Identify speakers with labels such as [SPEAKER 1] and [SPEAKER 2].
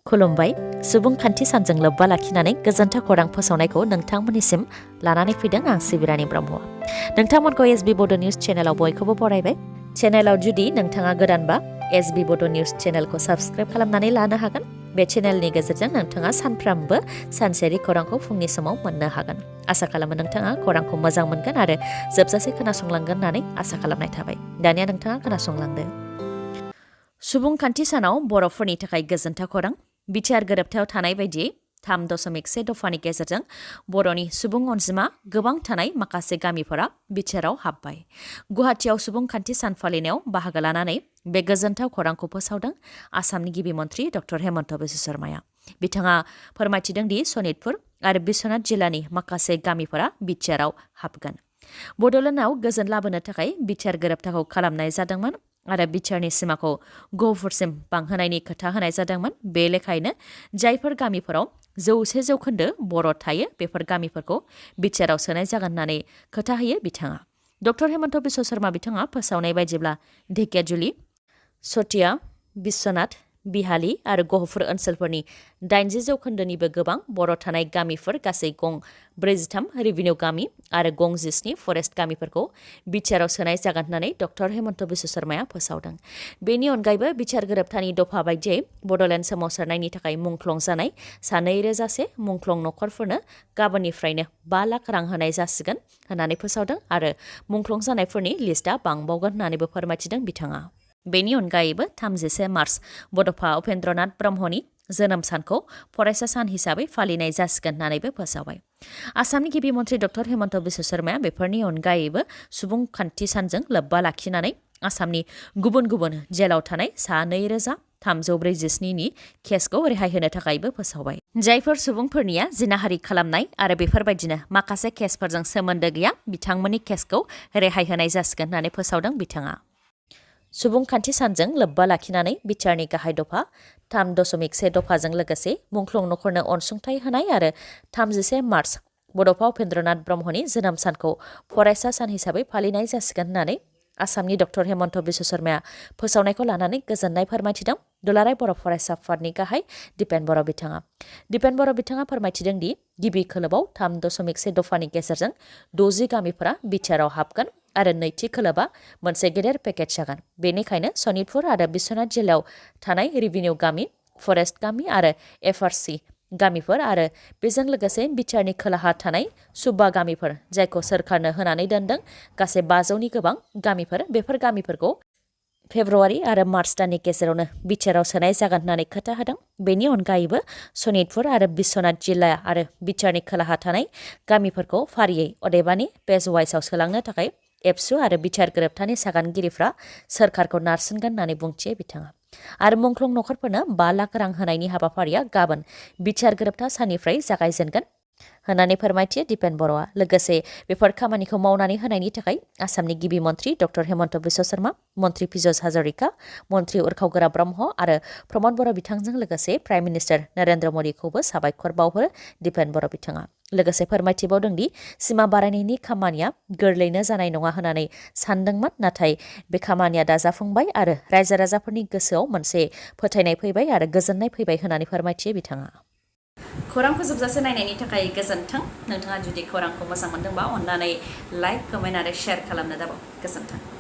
[SPEAKER 1] खुलुमबाय सुबुंखान्थि सानजों लोब्बा लाखिनानै गोजोनथाव खौरां फोसावनायखौ नोंथांमोननिसिम लानानै फैदों आं सिबिरानि ब्रह्म। नोंथांमोनखौ एसबी बड' निउज चेनेलाव बयखौबो बरायबाय। चेनेलाव जुदि नोंथाङा गोदानबा एसबी बड' निउज चेनेलखौ साबस्क्राइब खालामनानै लानो हागोन। बे चेनेलनि गेजेरजों नोंथाङा सानफ्रामबो सानसेरि खौरांखौ फुंनि समाव मोननो हागोन। आसा खालामो नोंथाङा खौरांखौ मोजां मोनगोन आरो जोबजासे खोनासंलांगोन होननानै आसा खालामनाय थाबाय। दानिया नोंथाङा खोनासंलांदो। सुबुंखान्थि सानाव बर'फोरनि थाखाय गोजोनथाव खौरां। बिटिआर गोरोबथायाव थानाय बायदियै 3.1 दफानि गेजेरजों बर'नि सुबुं अनजिमा गोबां थानाय माखासे गामिफोरा बिटिआरआव हाबबाय। गुवाहाटीआव सुबुंखान्थि सान फालिनायाव बाहागो लानानै बे गोजोनथाव खौरांखौ फोसावदों आसामनि गिबि मन्थ्रि डक्टर हेमन्त बिश्व शर्माया। बिथाङा फोरमायथिदों दि सनितपुर आरो बिश्वनाथ जिल्लानि माखासे गामिफोरा बिटिआरआव हाबगोन। बड'लेण्डआव गोजोन लाबोनो थाखाय बिटिआर गोरोबथाखौ खालामनाय जादोंमोन आरो बिटिआरनि सिमाखौ गहपुरसिम बांहोनायनि खोथा होनाय जादोंमोन। बे लेखायैनो जायफोर गामिफोराव 100% बर' थायो बेफोर गामिफोरखौ बिटिआरआव सोनाय जागोन होननानै खोथा होयो बिथाङा। डक्टर हेमन्त बिश्व शर्मा बिथाङा फोसावनाय बायदिब्ला ढेकियाजुलि, सतिया, बिश्वनाथ, बिहाली आरो गहपुर ओनसोलफोरनि 80%निबो गोबां बर' थानाय गामिफोर गासै गं 43 रेभिनिउ गामि आरो गं 17 फरेस्ट गामिफोरखौ बिटिआरआव सोनाय जागोन होननानै डक्टर हेमन्त बिश्व शर्माया फोसावदों। बेनि अनगायैबो बिटिआर गोरोबथानि दफा बायदियै बड'लेण्ड सोमावसारनायनि थाखाय मुंख्लं जानाय 2,000 मुंख्लं नखरफोरनो गाबोननिफ्रायनो 5 लाख रां होनाय जासिगोन होननानै फोसावदों आरो मुंख्लं जानायफोरनि लिस्टआ बांबावगोन होननानैबो फोरमायथिदों बिथाङा। बेनि अनगायैबो 31 मार्च बड'फा उपेन्द्रनाथ ब्रह्मनि जोनोम सानखौ फरायसा सान हिसाबै फालिनाय जासिगोन होननानैबो फोसावबाय। आसामनि गिबि मन्थ्रि डक्टर हेमन्त बिश्व शर्माया बेफोरनि अनगायैबो सुबुंखान्थि सानजों लोब्बा लाखिनानै आसामनि गुबुन गुबुन जेलाव थानाय 2,347नि केसखौ रेहाय होनो थाखायबो फोसावबाय। जायफोर सुबुंफोरनिया जिनाहारि खालामनाय आरो बेफोरबायदिनो माखासे केसफोरजों सोमोन्दो गैया बिथांमोननि केसखौ रेहाय होनाय जासिगोन होननानै फोसावदों बिथाङा। सुबुंखान्थि सानजों लोब्बा लाखिनानै बिटिआरनि गाहाय दफा 3.1 दफाजों लोगोसे मुंख्लं नखरनो अनसुंथाइ होनाय आरो 31 मार्च बड'फा उपेन्द्रनाथ ब्रह्मनि जोनोम सानखौ फरायसा सान हिसाबै फालिनाय जासिगोन होननानै आसामनि डक्टर हेमन्त बिश्व शर्माया फोसावनायखौ लानानै गोजोननाय फोरमायथिदों। दुलाराय बर' फरायसा आफादनि गाहाय दिपेन बर' बिथाङा। दिपेन बर' बिथाङा फोरमायथिदों दि गिबि खोलोबाव 3.1 दफानि गेजेरजों 60 गामिफोरा बिटिआरआव हाबगोन आरो नैथि खोलोबा मोनसे गेदेर पेकेज जागोन। बेनिखायनो सनितपुर आरो बिश्वनाथ जिल्लायाव थानाय रेभिनिउ गामि, फरेस्ट गामि आरो एफआरसि गामिफोर आरो बेजों लोगोसे बिटिआरनि खोलाहा थानाय सुब्बा गामिफोर जायखौ सोरखारनो होनानै दोनदों गासै 500नि गोबां गामिफोर बेफोर गामिफोरखौ फेब्रुवारि आरो मार्च दाननि गेजेरावनो बिटिआरआव सोनाय जागोन होननानै खोथा होदों। बेनि अनगायैबो सनितपुर आरो बिश्वनाथ जिल्ला आरो बिटिआरनि खोलाहा थानाय गामिफोरखौ फारियै अदेबानि पेज वाइसआव सोलांनो थाखाय एबसु आरो बिटिआर गोरोबथानि सागानगिरिफ्रा सोरखारखौ नारसिनगोन होननानै बुंथियो बिथाङा। आरो मुंख्लं नखरफोरनो 5 लाख रां होनायनि हाबाफारिया गाबोन बिटिआर गोरोबथा साननिफ्राय जागायजेनगोन होननानै फोरमायथियो दिपेन बर'आ। लोगोसे बेफोर खामानिखौ मावनानै होनायनि थाखाय आसामनि गिबि मन्थ्रि डक्टर हेमन्त बिश्व शर्मा, मन्थ्रि पीयूष हाजरिका, मन्थ्रि उर्खाव ब्रह्म आरो प्रमद बर' बिथांजों लोगोसे प्राइम मिनिस्टार नरेन्द्र मदिखौबो साबायखर बावहरो दिपेन बर' बिथाङा। लोगोसे फोरमायथिबावदों दि सिमा बारायनायनि खामानिया गोरलैनो जानाय नङा होननानै सानदोंमोन नाथाय बे खामानिया दा जाफुंबाय आरो रायजो राजाफोरनि गोसोआव मोनसे फोथायनाय फैबाय आरो गोजोननाय फैबाय होननानै फोरमायथियो बिथाङा। खौरांखौ जोबजासे नायनायनि थाखाय गोजोन्थों। नोंथाङा जुदि खौरांखौ मोजां मोनदोंबा अन्नानै लाइक, कमेन्ट आरो शेयार खालामनो दाबाव। गोजोन्थों।